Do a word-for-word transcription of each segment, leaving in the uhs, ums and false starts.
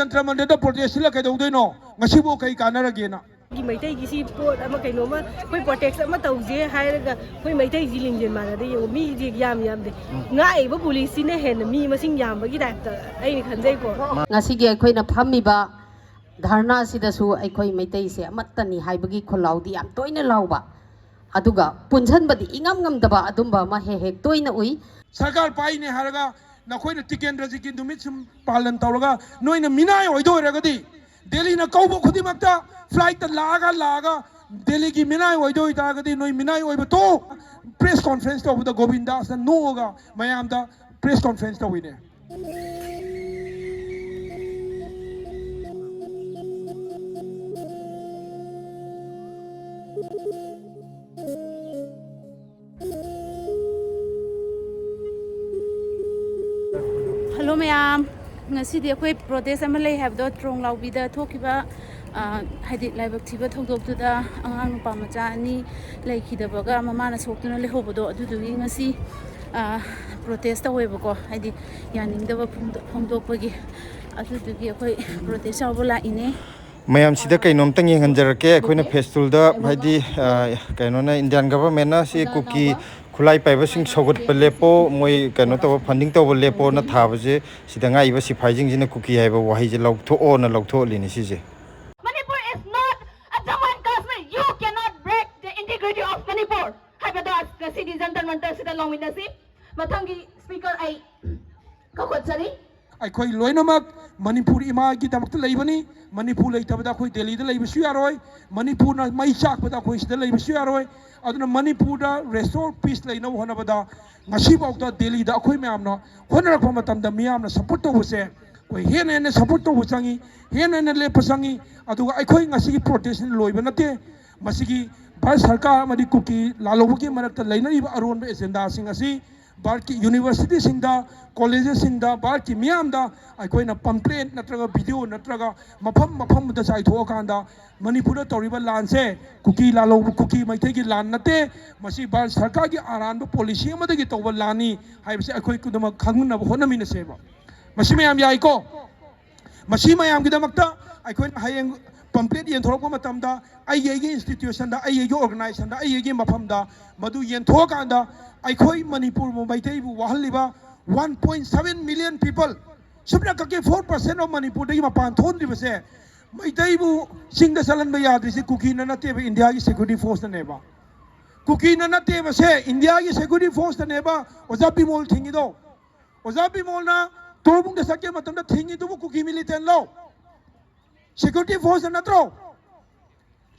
ꯖꯟꯇ꯭ꯔ ꯃꯟꯗꯤꯔꯗ protest ꯁꯤꯜꯂ ꯀꯩꯗꯧꯗꯣꯏꯅꯣ? ꯉꯁꯤꯕꯨ ꯀꯩ ꯀꯥꯟꯅꯔꯒꯦꯅ? ꯃꯩꯇꯩꯒꯤ ꯁꯤ ꯄꯣꯠ ꯑꯃ ꯀꯩꯅꯣꯝꯃ ꯑꯩꯈꯣꯏ ꯄ꯭ꯔꯣꯇꯦꯁ ꯑꯃ ꯇꯧꯁꯦ ꯍꯥꯏꯔꯒ ꯑꯩꯈꯣꯏ ꯃꯩꯇꯩꯁꯤ ꯂꯤꯡꯖꯦꯜ ꯃꯥꯟꯅꯗ ꯌꯦꯡꯉꯨ, ꯃꯤꯁꯦ ꯌꯥꯝ ꯌꯥꯝꯗꯦ꯫ ꯉꯥꯛꯏꯕ ꯄꯨꯂꯤꯁꯁꯤꯅ ꯍꯦꯟꯅ ꯃꯤ ꯃꯁꯤꯡ ꯌꯥꯝꯕꯒꯤ ꯇꯥꯏꯞꯇ ꯑꯩꯅ ꯈꯟꯖꯩꯀꯣ꯫ ꯉꯁꯤꯒꯤ ꯑꯩꯈꯣꯏꯅ ꯐꯝꯃꯤꯕ ꯙꯔꯅꯥꯁꯤꯗꯁꯨ ꯑꯩꯈꯣꯏ ꯃꯩꯇꯩꯁꯦ ꯑꯃꯠꯇꯅꯤ ꯍꯥꯏꯕꯒꯤ ꯈꯣꯜꯂꯥꯎꯗꯤ ꯌꯥꯝ ꯇꯣꯏꯅ ꯂꯥꯎꯕ, ꯑꯗꯨꯒ ꯄꯨꯟꯁꯤꯟꯕꯗꯤ ꯏꯉꯝ ꯉꯝꯗꯕ ꯑꯗꯨꯝꯕ ꯑꯃ ꯍꯦꯛ ꯍꯦꯛ ꯇꯣꯏꯅ ꯎꯏ꯫ ꯁꯔꯀꯥꯔ ꯄꯥꯏꯅꯦ ꯍꯥꯏꯔꯒ ꯅꯈꯣꯏꯅ ꯇꯤꯀꯦꯟꯗ꯭ꯔꯖꯤꯠꯀꯤ ꯅꯨꯃꯤꯠ ꯁꯨꯝ ꯄꯥꯂꯟ ꯇꯧꯔꯒ ꯅꯣꯏꯅ ꯃꯤꯅꯥꯏ ꯑꯣꯏꯗꯣꯏꯔꯒꯗꯤ, ꯗꯦꯜꯂꯤꯅ ꯀꯧꯕ ꯈꯨꯗꯤꯡꯃꯛꯇ ꯐ꯭ꯂꯥꯏꯠꯇ ꯂꯥꯛꯑꯒ ꯂꯥꯛꯑꯒ ꯗꯦꯜꯂꯤꯒꯤ ꯃꯤꯅꯥꯏ ꯑꯣꯏꯗꯣꯏ ꯇꯥꯔꯒꯗꯤ, ꯅꯣꯏ ꯃꯤꯅꯥꯏ ꯑꯣꯏꯕ ꯇꯣꯛ꯫ ꯄ꯭ꯔꯦꯁ ꯀꯣꯟꯐ꯭ꯔꯦꯟꯁ ꯇꯧꯕꯗ ꯒꯣꯕꯤꯟꯗꯥꯁꯅ ꯅꯣꯛꯑꯒ ꯃꯌꯥꯝꯗ ꯄ꯭ꯔꯦꯁ ꯀꯣꯟꯐ꯭ꯔꯦꯟꯁ ꯇꯧꯋꯤꯅꯦ꯫ ꯍꯜꯂꯣ ꯃꯌꯥꯝ, ꯉꯁꯤꯗꯤ ꯑꯩꯈꯣꯏ ꯄ꯭ꯔꯣꯇꯦꯁ ꯑꯃ ꯂꯩ ꯍꯥꯏꯕꯗꯣ, ꯇ꯭ꯔꯣꯡ ꯂꯥꯎꯕꯤꯗ ꯊꯣꯛꯈꯤꯕ, ꯑ, ꯍꯥꯏꯗꯤ ꯂꯥꯏꯕꯛ ꯊꯤꯕ ꯊꯧꯗꯣꯛꯇꯨꯗ ꯑꯉꯥꯡ ꯅꯨꯄꯥ ꯃꯆꯥ ꯑꯅꯤ ꯂꯩꯈꯤꯗꯕꯒ ꯃꯃꯥꯅ ꯁꯣꯛꯇꯨꯅ ꯂꯩꯍꯧꯕꯗꯣ, ꯑꯗꯨꯗꯨꯒꯤ ꯉꯁꯤ, ꯑ, ꯄ꯭ꯔꯣꯇꯦꯁ ꯇꯧꯋꯦꯕꯀꯣ, ꯍꯥꯏꯗꯤ ꯌꯥꯅꯤꯡꯗꯕ ꯐꯣꯡꯗꯣꯛ-, ꯐꯣꯡꯗꯣꯛꯄꯒꯤ꯫ ꯑꯗꯨꯗꯨꯒꯤ ꯑꯩꯈꯣꯏ ꯄ꯭ꯔꯣꯇꯦꯁ ꯌꯥꯎꯕ ꯂꯥꯛꯏꯅꯦ꯫ ꯃꯌꯥꯝꯁꯤꯗ ꯀꯩꯅꯣꯝꯇꯪ ꯌꯦꯡꯍꯟꯖꯔꯛꯀꯦ꯫ ꯑꯩꯈꯣꯏꯅ ꯐꯦꯁꯇꯨꯜꯗ, ꯍꯥꯏꯗꯤ, ꯑ, ꯀꯩꯅꯣꯅ, ꯏꯟꯗꯤꯌꯥꯟ ꯒꯚꯔꯟꯃꯦꯟꯅ ꯁꯤ ꯀꯨꯀꯤ ꯈꯨꯠꯂꯥꯏ ꯄꯥꯏꯕꯁꯤꯡ ꯁꯧꯒꯠꯄ ꯂꯦꯞꯄꯣ, ꯃꯣꯏ ꯀꯩꯅꯣ ꯇꯧꯕ, ꯐꯟꯗꯤꯡ ꯇꯧꯕ ꯂꯦꯞꯄꯣꯅ ꯊꯥꯕꯁꯦ, ꯁꯤꯗ ꯉꯥꯛꯏꯕ ꯁꯤꯐꯥꯏꯁꯤꯡꯁꯤꯅ ꯀꯨꯀꯤ ꯍꯥꯏꯕ ꯋꯥꯍꯩꯁꯦ ꯂꯧꯊꯣꯛꯑꯣꯅ ꯂꯧꯊꯣꯛꯍꯜꯂꯤꯅꯤ ꯁꯤꯁꯦ꯫ Manipur is not a Jammu and Kashmir. You cannot break the integrity of Manipur. ꯍꯥꯏꯕꯗꯣ ꯉꯁꯤꯗꯤ ꯖꯟꯇꯔ ꯃꯟꯇꯔꯁꯤꯗ ꯂꯥꯎꯃꯤꯟꯅꯁꯤ꯫ ꯃꯊꯪꯒꯤ ꯁ꯭ꯄꯤꯀꯔ ꯑꯩ ꯀꯧꯈꯠꯆꯔꯤ꯫ ꯑꯩꯈꯣꯏ ꯂꯣꯏꯅꯃꯛ ꯃꯅꯤꯄꯨꯔ ꯏꯃꯥꯒꯤꯗꯃꯛꯇ ꯂꯩꯕꯅꯤ꯫ ꯃꯅꯤꯄꯨꯔ ꯂꯩꯇꯕꯗ ꯑꯩꯈꯣꯏ ꯗꯦꯜꯂꯤꯗ ꯂꯩꯕꯁꯨ ꯌꯥꯔꯣꯏ꯫ ꯃꯅꯤꯄꯨꯔꯅ ꯃꯩ ꯆꯥꯛꯄꯗ ꯑꯩꯈꯣꯏ ꯁꯤꯗ ꯂꯩꯕꯁꯨ ꯌꯥꯔꯣꯏ꯫ ꯑꯗꯨꯅ ꯃꯅꯤꯄꯨꯔꯗ restore peace ꯂꯩꯅꯕ ꯍꯣꯠꯅꯕꯗ ꯉꯁꯤꯐꯥꯎꯗ ꯗꯦꯜꯂꯤꯗ ꯑꯩꯈꯣꯏ ꯃꯌꯥꯝꯅ ꯍꯣꯠꯅꯔꯛꯄ ꯃꯇꯝꯗ ꯃꯤꯌꯥꯝꯅ support ꯇꯧꯕꯁꯦ, ꯑꯩꯈꯣꯏ ꯍꯦꯟꯅ ꯍꯦꯟꯅ support ꯇꯧꯕ ꯆꯪꯉꯤ, ꯍꯦꯟꯅ ꯍꯦꯟꯅ ꯂꯦꯞꯄ ꯆꯪꯉꯤ꯫ ꯑꯗꯨꯒ ꯑꯩꯈꯣꯏ ꯉꯁꯤꯒꯤ protest ꯂꯣꯏꯕ ꯅꯠꯇꯦ꯫ ꯃꯁꯤꯒꯤ ꯚꯥꯔꯠ ꯁꯔꯀꯥꯔ ꯑꯃꯗꯤ ꯀꯨꯀꯤ ꯂꯥꯜꯍꯧꯕꯒꯤ ꯃꯔꯛꯇ ꯂꯩꯅꯔꯤꯕ ꯑꯔꯣꯟꯕ agendaꯁꯤꯡ ꯑꯁꯤ ꯚꯥꯔꯠꯀꯤ universityꯁꯤꯡꯗ, collegesꯁꯤꯡꯗ, ꯚꯥꯔꯠꯀꯤ ꯃꯤꯌꯥꯝꯗ ꯑꯩꯈꯣꯏꯅ pamphlet ꯅꯠꯇ꯭ꯔꯒ video ꯅꯠꯇ꯭ꯔꯒ ꯃꯐꯝ ꯃꯐꯝꯗ ꯆꯥꯏꯊꯣꯛꯑꯀꯥꯟꯗ ꯃꯅꯤꯄꯨꯔꯗ ꯇꯧꯔꯤꯕ ꯂꯥꯟꯁꯦ ꯀꯨꯀꯤ ꯂꯥꯜꯍꯧꯕ, ꯀꯨꯀꯤ ꯃꯩꯇꯩꯒꯤ ꯂꯥꯟ ꯅꯠꯇꯦ, ꯃꯁꯤ ꯚꯥꯔꯠ ꯁꯔꯀꯥꯔꯒꯤ ꯑꯔꯥꯟꯕ policy ꯑꯃꯗꯒꯤ ꯇꯧꯕ ꯂꯥꯟꯅꯤ ꯍꯥꯏꯕꯁꯦ ꯑꯩꯈꯣꯏ ꯄꯨꯝꯅꯃꯛ ꯈꯪꯅꯕ ꯍꯣꯠꯅꯃꯤꯟꯅꯁꯦꯕ꯫ ꯃꯁꯤ ꯃꯌꯥꯝ ꯌꯥꯏꯀꯣ? ꯃꯁꯤ ꯃꯌꯥꯝꯒꯤꯗꯃꯛꯇ ꯑꯩꯈꯣꯏꯅ ꯍꯌꯦꯡ ꯄꯝꯄ꯭ꯂꯦꯠ ꯌꯦꯟꯊꯣꯔꯛꯄ ꯃꯇꯝꯗ, ꯑꯩꯒꯤ ꯑꯩꯒꯤ ꯏꯟꯁꯇꯤꯇ꯭ꯌꯨꯁꯟꯗ, ꯑꯩꯒꯤ ꯑꯩꯒꯤ ꯑꯣꯔꯒꯅꯥꯏꯖꯦꯁꯟꯗ, ꯑꯩꯒꯤ ꯑꯩꯒꯤ ꯃꯐꯝꯗ ꯃꯗꯨ ꯌꯦꯟꯊꯣꯛꯑꯀꯥꯟꯗ, ꯑꯩꯈꯣꯏ ꯃꯅꯤꯄꯨꯔꯕꯨ, ꯃꯩꯇꯩꯕꯨ ꯋꯥꯍꯜꯂꯤꯕ one point seven million people, ꯁꯨꯞꯅ ꯀꯛꯀꯤ four percent of ꯃꯅꯤꯄꯨꯔꯗꯒꯤ ꯃꯄꯥꯟ ꯊꯣꯛꯍꯟꯗ꯭ꯔꯤꯕꯁꯦ, ꯃꯩꯇꯩꯕꯨ ꯆꯤꯡꯗ ꯆꯠꯍꯟꯕ ꯌꯥꯗ꯭ꯔꯤꯁꯦ ꯀꯨꯀꯤꯅ ꯅꯠꯇꯦꯕ, ꯏꯟꯗꯤꯌꯥꯒꯤ ꯁꯦꯀ꯭ꯌꯨꯔꯤꯇꯤ ꯐꯣꯔꯁꯅꯅꯦꯕ꯫ ꯀꯨꯀꯤꯅ ꯅꯠꯇꯦꯕꯁꯦ, ꯏꯟꯗꯤꯌꯥꯒꯤ ꯁꯦꯀ꯭ꯌꯨꯔꯤꯇꯤ ꯐꯣꯔꯁꯅꯅꯦꯕ ꯑꯣꯖꯥ ꯕꯤꯃꯣꯜ ꯊꯤꯡꯉꯤꯗꯣ꯫ ꯑꯣꯖꯥ ꯕꯤꯃꯣꯜꯅ ꯇꯣꯔꯕꯨꯡꯗ ꯆꯠꯀꯦ ꯃꯇꯝꯗ ꯊꯤꯡꯉꯤꯗꯨꯕꯨ ꯀꯨꯀꯤ ꯃꯤꯂꯤꯇꯦꯟꯂꯣ? ꯁꯦꯀ꯭ꯌꯨꯔꯤꯇꯤ ꯐꯣꯔꯁꯅ ꯅꯠꯇ꯭ꯔꯣ?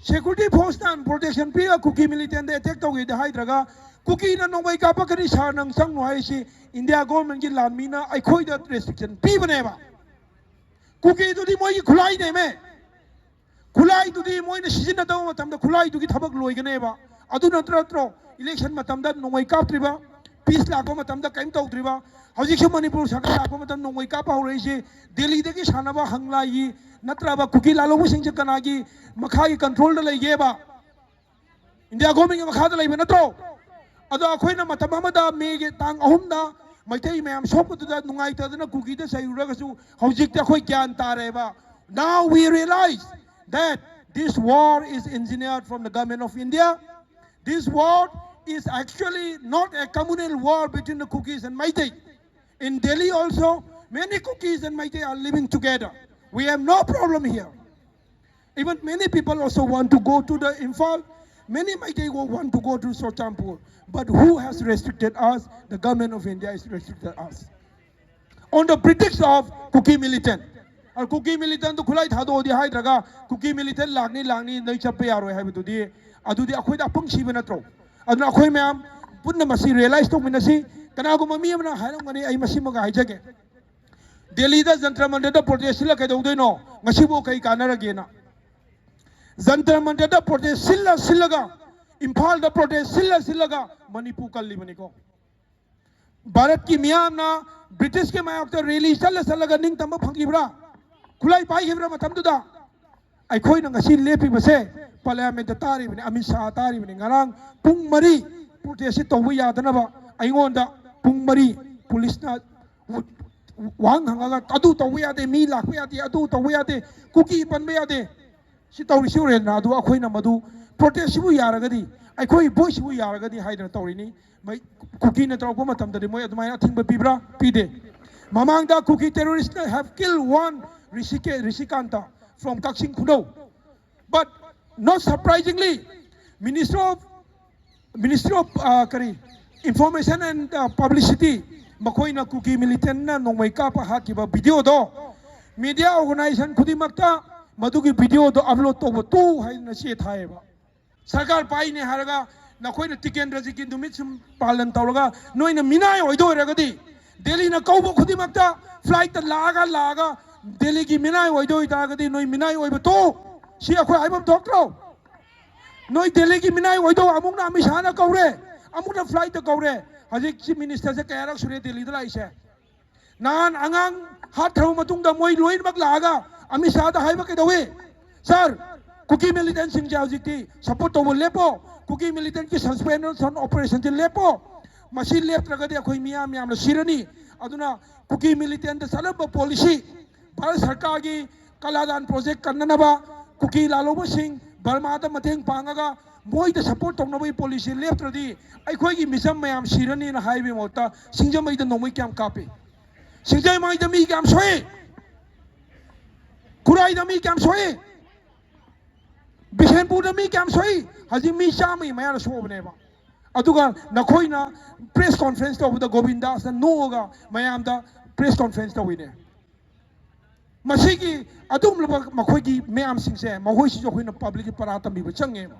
ꯁꯦꯀ꯭ꯌꯨꯔꯤꯇꯤ ꯐꯣꯔꯁꯅ ꯄ꯭ꯔꯣꯇꯦꯛꯁꯟ ꯄꯤꯔꯒ ꯀꯨꯀꯤ ꯃꯤꯂꯤꯇꯦꯟꯗ ꯑꯦꯇꯦꯛ ꯇꯧꯒꯦꯗꯤ ꯍꯥꯏꯗ꯭ꯔꯒ, ꯀꯨꯀꯤꯅ ꯅꯣꯡꯃꯩ ꯀꯥꯞꯄꯛꯀꯅꯤ, ꯁꯥꯔ ꯅꯪ ꯆꯪꯅꯨ ꯍꯥꯏꯔꯤꯁꯤ ꯏꯟꯗꯤꯌꯥ ꯒꯣꯔꯃꯦꯟꯒꯤ ꯂꯥꯟꯃꯤꯅ ꯑꯩꯈꯣꯏꯗ ꯔꯦꯁꯇ꯭ꯔꯤꯛꯁꯟ ꯄꯤꯕꯅꯦꯕ꯫ ꯀꯨꯀꯤꯗꯨꯗꯤ ꯃꯣꯏꯒꯤ ꯈꯨꯠꯂꯥꯏꯅꯦꯃꯦ꯫ ꯈꯨꯠꯂꯥꯏꯗꯨꯗꯤ ꯃꯣꯏꯅ ꯁꯤꯖꯤꯟꯅꯗꯕ ꯃꯇꯝꯗ ꯈꯨꯠꯂꯥꯏꯗꯨꯒꯤ ꯊꯕꯛ ꯂꯣꯏꯒꯅꯦꯕ꯫ ꯑꯗꯨ ꯅꯠꯇ꯭ꯔ ꯅꯠꯇ꯭ꯔꯣ ꯏꯂꯦꯛꯁꯟ ꯃꯇꯝꯗ ꯅꯣꯡꯃꯩ ꯀꯥꯞꯇ꯭ꯔꯤꯕ, ꯄꯤꯁ ꯂꯥꯛꯄ ꯃꯇꯝꯗ ꯀꯔꯤꯝ ꯇꯧꯗ꯭ꯔꯤꯕ? ꯍꯧꯖꯤꯛꯁꯨ ꯃꯅꯤꯄꯨꯔ ꯁꯔꯀꯥꯔ ꯂꯥꯛꯄ ꯃꯇꯝꯗ ꯅꯣꯡꯃꯩ ꯀꯥꯞꯄ ꯍꯧꯔꯛꯏꯁꯤ ꯗꯦꯜꯂꯤꯗꯒꯤ ꯁꯥꯟꯅꯕ ꯍꯪꯂꯥꯏꯒꯤ ꯅꯠꯇ꯭ꯔꯕ ꯀꯨꯀꯤ ꯂꯥꯜꯍꯧꯕꯁꯤꯡꯁꯦ ꯀꯅꯥꯒꯤ ꯃꯈꯥꯒꯤ ꯀꯟꯇ꯭ꯔꯣꯜꯗ ꯂꯩꯒꯦꯕ? ꯏꯟꯗꯤꯌꯥ ꯒꯣꯔꯃꯦꯟꯒꯤ ꯃꯈꯥꯗ ꯂꯩꯕ ꯅꯠꯇ꯭ꯔꯣ? ꯑꯗꯣ ꯑꯩꯈꯣꯏꯅ ꯃꯇꯝ ꯑꯃꯗ ꯃꯦꯒꯤ ꯇꯥꯡ ꯑꯍꯨꯝꯗ ꯃꯩꯇꯩ ꯃꯌꯥꯝ ꯁꯣꯛꯄꯗꯨꯗ ꯅꯨꯡꯉꯥꯏꯇꯗꯅ ꯀꯨꯀꯤꯗ ꯆꯩꯔꯨꯔꯒꯁꯨ, ꯍꯧꯖꯤꯛꯇꯤ ꯑꯩꯈꯣꯏ ꯒ꯭ꯌꯥꯟ ꯇꯥꯔꯦꯕ꯫ Now we realize that this war is engineered from the government of India. This war is actually not a communal war between the Kukis and Meitei. In Delhi also, many Kukis and Meitei are living together. We have no problem here. Even many people also want to go to the Imphal. Many Meitei will want to go to Churachandpur. But who has restricted us? The government of India has restricted us. On the pretext of Kuki militant. ꯑꯗꯨ ꯀꯨꯀꯤ ꯃꯤꯂꯤꯇꯦꯟꯗꯨ ꯈꯨꯠꯂꯥꯏ ꯊꯥꯗꯣꯛꯑꯣꯗꯤ ꯍꯥꯏꯗ꯭ꯔꯒ, ꯀꯨꯀꯤ ꯃꯤꯂꯤꯇꯦꯟ ꯂꯥꯛꯅꯤ, ꯂꯥꯛꯅꯤ, ꯅꯣꯏ ꯆꯠꯄ ꯌꯥꯔꯣꯏ ꯍꯥꯏꯕꯗꯨꯗꯤ, ꯑꯗꯨꯗꯤ ꯑꯩꯈꯣꯏꯗ ꯑꯄꯪ ꯁꯤꯕ ꯅꯠꯇ꯭ꯔꯣ? ꯑꯗꯨꯅ ꯑꯩꯈꯣꯏ ꯃꯌꯥꯝ ꯄꯨꯟꯅ ꯃꯁꯤ ꯔꯤꯌꯦꯂꯥꯏꯁ ꯇꯧꯃꯤꯟꯅꯁꯤ꯫ ꯀꯅꯥꯒꯨꯝꯕ ꯃꯤ ꯑꯃꯅ ꯍꯥꯏꯔꯝꯒꯅꯤ, ꯑꯩ ꯃꯁꯤꯃꯒ ꯍꯥꯏꯖꯒꯦ, ꯗꯦꯜꯂꯤꯗ ꯖꯟꯇꯔ ꯃꯟꯇꯔꯗ ꯄ꯭ꯔꯣꯇꯦꯁ ꯁꯤꯜꯂ ꯀꯩꯗꯧꯗꯣꯏꯅꯣ? ꯉꯁꯤꯕꯨ ꯀꯩ ꯀꯥꯟꯅꯔꯒꯦꯅ? ꯖꯟꯇꯔ ꯃꯟꯇꯔꯗ ꯄ꯭ꯔꯣꯇꯦꯁ ꯁꯤꯜꯂ ꯁꯤꯜꯂꯒ, ꯏꯝꯐꯥꯜꯗ ꯄ꯭ꯔꯣꯇꯦꯁ ꯁꯤꯜꯂ ꯁꯤꯜꯂꯒ ꯃꯅꯤꯄꯨꯔ ꯀꯜꯂꯤꯕꯅꯤꯀꯣ꯫ ꯚꯥꯔꯠꯀꯤ ꯃꯤꯌꯥꯝꯅ ꯕ꯭ꯔꯤꯇꯤꯁꯀꯤ ꯃꯥꯌꯣꯛꯇ ꯔꯦꯂꯤ ꯆꯠꯂ ꯆꯠꯂꯒ ꯅꯤꯡꯇꯝꯕ ꯐꯪꯈꯤꯕ꯭ꯔꯥ? ꯈꯨꯠꯂꯥꯏ ꯄꯥꯏꯈꯤꯕ꯭ꯔꯥ ꯃꯇꯝꯗꯨꯗ? ꯑꯩꯈꯣꯏꯅ ꯉꯁꯤ ꯂꯦꯞꯄꯤꯕꯁꯦ ꯄꯥꯔꯂꯤꯌꯥꯃꯦꯟꯗ ꯇꯥꯔꯤꯕꯅꯤ, ꯑꯃꯤꯠ ꯁꯥꯍ ꯇꯥꯔꯤꯕꯅꯤ꯫ ꯉꯔꯥꯡ ꯄꯨꯡ ꯃꯔꯤ ꯄ꯭ꯔꯣꯇꯦꯁꯁꯤ ꯇꯧꯕ ꯌꯥꯗꯅꯕ ꯑꯩꯉꯣꯟꯗ ꯄꯨꯡ ꯃꯔꯤ ꯄꯨꯂꯤꯁꯅ ꯋꯥꯍꯪ ꯍꯪꯉꯒ ꯑꯗꯨ ꯇꯧꯕ ꯌꯥꯗꯦ, ꯃꯤ ꯂꯥꯛꯄ ꯌꯥꯗꯦ, ꯑꯗꯨ ꯇꯧꯕ ꯌꯥꯗꯦ, ꯀꯨꯀꯤ ꯄꯟꯕ ꯌꯥꯗꯦ, ꯁꯤ ꯇꯧꯔꯤꯁꯤ ꯎꯔꯦꯗꯅ꯫ ꯑꯗꯨ ꯑꯩꯈꯣꯏꯅ ꯃꯗꯨ, ꯄ꯭ꯔꯣꯇꯦꯁꯁꯤꯕꯨ ꯌꯥꯔꯒꯗꯤ, ꯑꯩꯈꯣꯏ ꯚꯣꯏꯁꯁꯤꯕꯨ ꯌꯥꯔꯒꯗꯤ ꯍꯥꯏꯗꯅ ꯇꯧꯔꯤꯅꯤ꯫ ꯃꯩ-, ꯀꯨꯀꯤꯅ ꯇꯧꯔꯛꯄ ꯃꯇꯝꯗꯗꯤ ꯃꯣꯏ ꯑꯗꯨꯃꯥꯏꯅ ꯑꯊꯤꯡꯕ ꯄꯤꯕ꯭ꯔꯥ? ꯄꯤꯗꯦ꯫ ꯃꯃꯥꯡꯗ ꯀꯨꯀꯤ terrorist have killed one ꯔꯤꯁꯤꯀꯦ-, ꯔꯤꯁꯤꯀꯥꯟꯇ from Kakching ꯈꯨꯅꯧ꯫ But not surprisingly, Ministry of, Ministry of, uh, ꯀꯔꯤ, Information and, uh, Publicity, ꯃꯈꯣꯏꯅ ꯀꯨꯀꯤ militantꯅ ꯅꯣꯡꯃꯩ ꯀꯥꯞꯄ ꯍꯥꯠꯈꯤꯕ videoꯗꯣ media organization ꯈꯨꯗꯤꯡꯃꯛꯇ ꯃꯗꯨꯒꯤ videoꯗꯣ upload ꯇꯧꯕ ꯇꯨ ꯍꯥꯏꯗꯅ ꯆꯦ ꯊꯥꯏꯌꯦꯕ꯫ ꯁꯔꯀꯥꯔ ꯄꯥꯏꯅꯦ ꯍꯥꯏꯔꯒ ꯅꯈꯣꯏꯅ ꯇꯤꯀꯦꯟꯗ꯭ꯔꯖꯤꯠꯀꯤ ꯅꯨꯃꯤꯠ ꯁꯨꯝ ꯄꯥꯂꯟ ꯇꯧꯔꯒ ꯅꯣꯏꯅ ꯃꯤꯅꯥꯏ ꯑꯣꯏꯗꯣꯏꯔꯒꯗꯤ, ꯗꯦꯜꯂꯤꯅ ꯀꯧꯕ ꯈꯨꯗꯤꯡꯃꯛꯇ flightꯇ ꯂꯥꯛꯑꯒ, ꯂꯥꯛꯑꯒ ꯗꯦꯜꯂꯤꯒꯤ ꯃꯤꯅꯥꯏ ꯑꯣꯏꯗꯣꯏ ꯇꯥꯔꯒꯗꯤ ꯅꯣꯏ ꯃꯤꯅꯥꯏ ꯑꯣꯏꯕ ꯇꯣꯛꯎ꯫ ꯁꯤ ꯑꯩꯈꯣꯏ ꯍꯥꯏꯐꯝ ꯊꯣꯛꯇ꯭ꯔꯣ? ꯅꯣꯏ ꯗꯦꯜꯂꯤꯒꯤ ꯃꯤꯅꯥꯏ ꯑꯣꯏꯗꯧ, ꯑꯃꯨꯛꯅ ꯑꯃꯤꯠ ꯁꯥꯍꯅ ꯀꯧꯔꯦ, ꯑꯃꯨꯛꯅ flightꯇ ꯀꯧꯔꯦ꯫ ꯍꯧꯖꯤꯛ Chief Ministerꯁꯦ ꯀꯌꯥꯔꯛ ꯁꯨꯔꯦ ꯗꯦꯜꯂꯤꯗ ꯂꯥꯛꯏꯁꯦ? ꯅꯍꯥꯟ ꯑꯉꯥꯡ ꯍꯥꯠꯈ꯭ꯔꯕ ꯃꯇꯨꯡꯗ ꯃꯣꯏ ꯂꯣꯏꯅꯃꯛ ꯂꯥꯛꯑꯒ ꯑꯃꯤꯠ ꯁꯥꯍꯗ ꯍꯥꯏꯕ ꯀꯩꯗꯧꯏ? Sir, ꯀꯨꯀꯤ militantꯁꯤꯡꯁꯦ ꯍꯧꯖꯤꯛꯇꯤ support ꯇꯧꯕ ꯂꯦꯞꯄꯣ, ꯀꯨꯀꯤ militantꯀꯤ suspension operationꯁꯦ ꯂꯦꯞꯄꯣ, ꯃꯁꯤ ꯂꯦꯞꯇ꯭ꯔꯒꯗꯤ ꯑꯩꯈꯣꯏ ꯃꯤꯌꯥꯝ ꯌꯥꯝꯅ ꯁꯤꯔꯅꯤ꯫ ꯑꯗꯨꯅ ꯀꯨꯀꯤ militanttꯇ ꯆꯠꯂꯝꯕ policy, ꯚꯥꯔꯠ ꯁꯔꯀꯥꯔꯒꯤ ꯀꯂꯥꯗꯥꯟ project ꯀꯟꯅꯅꯕ, ꯀꯨꯀꯤ ꯂꯥꯜꯍꯧꯕꯁꯤꯡ ꯕꯔꯃꯥꯗ ꯃꯇꯦꯡ ꯄꯥꯡꯉꯒ ꯃꯣꯏꯗ support ꯇꯧꯅꯕꯒꯤ policy ꯂꯦꯞꯇ꯭ꯔꯗꯤ ꯑꯩꯈꯣꯏꯒꯤ ꯃꯤꯆꯝ ꯃꯌꯥꯝ ꯁꯤꯔꯅꯤꯅ ꯍꯥꯏꯕꯒꯤ ꯃꯍꯨꯠꯇ ꯁꯤꯡꯖꯃꯩꯗ ꯅꯣꯡꯃꯩ ꯀꯌꯥꯝ ꯀꯥꯞꯄꯤ? ꯁꯤꯡꯖꯃꯩꯗ ꯃꯤ ꯀꯌꯥꯝ ꯁꯣꯛꯏ? ꯈꯨꯔꯥꯏꯗ ꯃꯤ ꯀꯌꯥꯝ ꯁꯣꯛꯏ? ꯕꯤꯁꯦꯟꯄꯨꯔꯗ ꯃꯤ ꯀꯌꯥꯝ ꯁꯣꯛꯏ? ꯍꯧꯖꯤꯛ ꯃꯤ ꯆꯥꯝꯃꯒꯤ ꯃꯌꯥꯗ ꯁꯣꯛꯑꯕꯅꯦꯕ꯫ ꯑꯗꯨꯒ ꯅꯈꯣꯏꯅ press conference ꯇꯧꯕꯗ ꯒꯣꯕꯤꯟꯗꯥꯁꯅ ꯅꯣꯛꯑꯒ ꯃꯌꯥꯝꯗ press conference ꯇꯧꯏꯅꯦ꯫ ꯃꯁꯤꯒꯤ ꯑꯗꯨꯒꯨꯝꯂꯕ ꯃꯈꯣꯏꯒꯤ ꯃꯌꯥꯝꯁꯤꯡꯁꯦ, ꯃꯈꯣꯏꯁꯤꯁꯨ ꯑꯩꯈꯣꯏꯅ publicꯀꯤ ꯄꯔꯥ ꯇꯝꯕꯤꯕ ꯆꯪꯉꯦꯕ꯫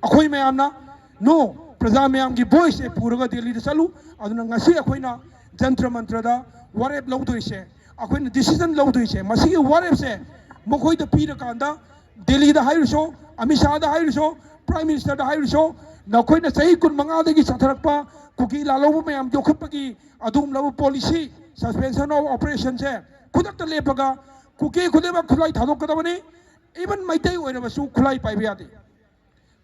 ꯑꯩꯈꯣꯏ ꯃꯌꯥꯝꯅ, no, ꯄ꯭ꯔꯖꯥ ꯃꯌꯥꯝꯒꯤ voiceꯁꯦ ꯄꯨꯔꯒ ꯗꯦꯜꯂꯤꯗ ꯆꯠꯂꯨ꯫ ꯑꯗꯨꯅ ꯉꯁꯤ ꯑꯩꯈꯣꯏꯅ ꯖꯟꯇ꯭ꯔ ꯃꯟꯇ꯭ꯔꯗ ꯋꯥꯔꯦꯞ ꯂꯧꯗꯣꯏꯁꯦ, ꯑꯩꯈꯣꯏꯅ decision ꯂꯧꯗꯣꯏꯁꯦ, ꯃꯁꯤꯒꯤ ꯋꯥꯔꯦꯞꯁꯦ ꯃꯈꯣꯏꯗ ꯄꯤꯔꯀꯥꯟꯗ ꯗꯦꯜꯂꯤꯗ ꯍꯥꯏꯔꯨꯁꯣ, ꯑꯃꯤꯠ ꯁꯥꯍꯗ ꯍꯥꯏꯔꯨꯁꯣ, Prime Ministerꯗ ꯍꯥꯏꯔꯨꯁꯣ, ꯅꯈꯣꯏꯅ ꯆꯍꯤ ꯀꯨꯟꯃꯉꯥꯗꯒꯤ ꯆꯠꯊꯔꯛꯄ ꯀꯨꯀꯤ ꯂꯥꯜꯍꯧꯕ ꯃꯌꯥꯝ ꯌꯣꯛꯈꯠꯄꯒꯤ ꯑꯗꯨꯒꯨꯝꯂꯕ policy, suspension of operationꯁꯦ ꯈꯨꯗꯛꯇ ꯂꯦꯞꯄꯒ ꯀꯨꯀꯤ ꯈꯨꯗꯤꯡꯃꯛ ꯈꯨꯠꯂꯥꯏ ꯊꯥꯗꯣꯛꯀꯗꯕꯅꯤ꯫ Even ꯃꯩꯇꯩ ꯑꯣꯏꯔꯕꯁꯨ ꯈꯨꯠꯂꯥꯏ ꯄꯥꯏꯕ ꯌꯥꯗꯦ꯫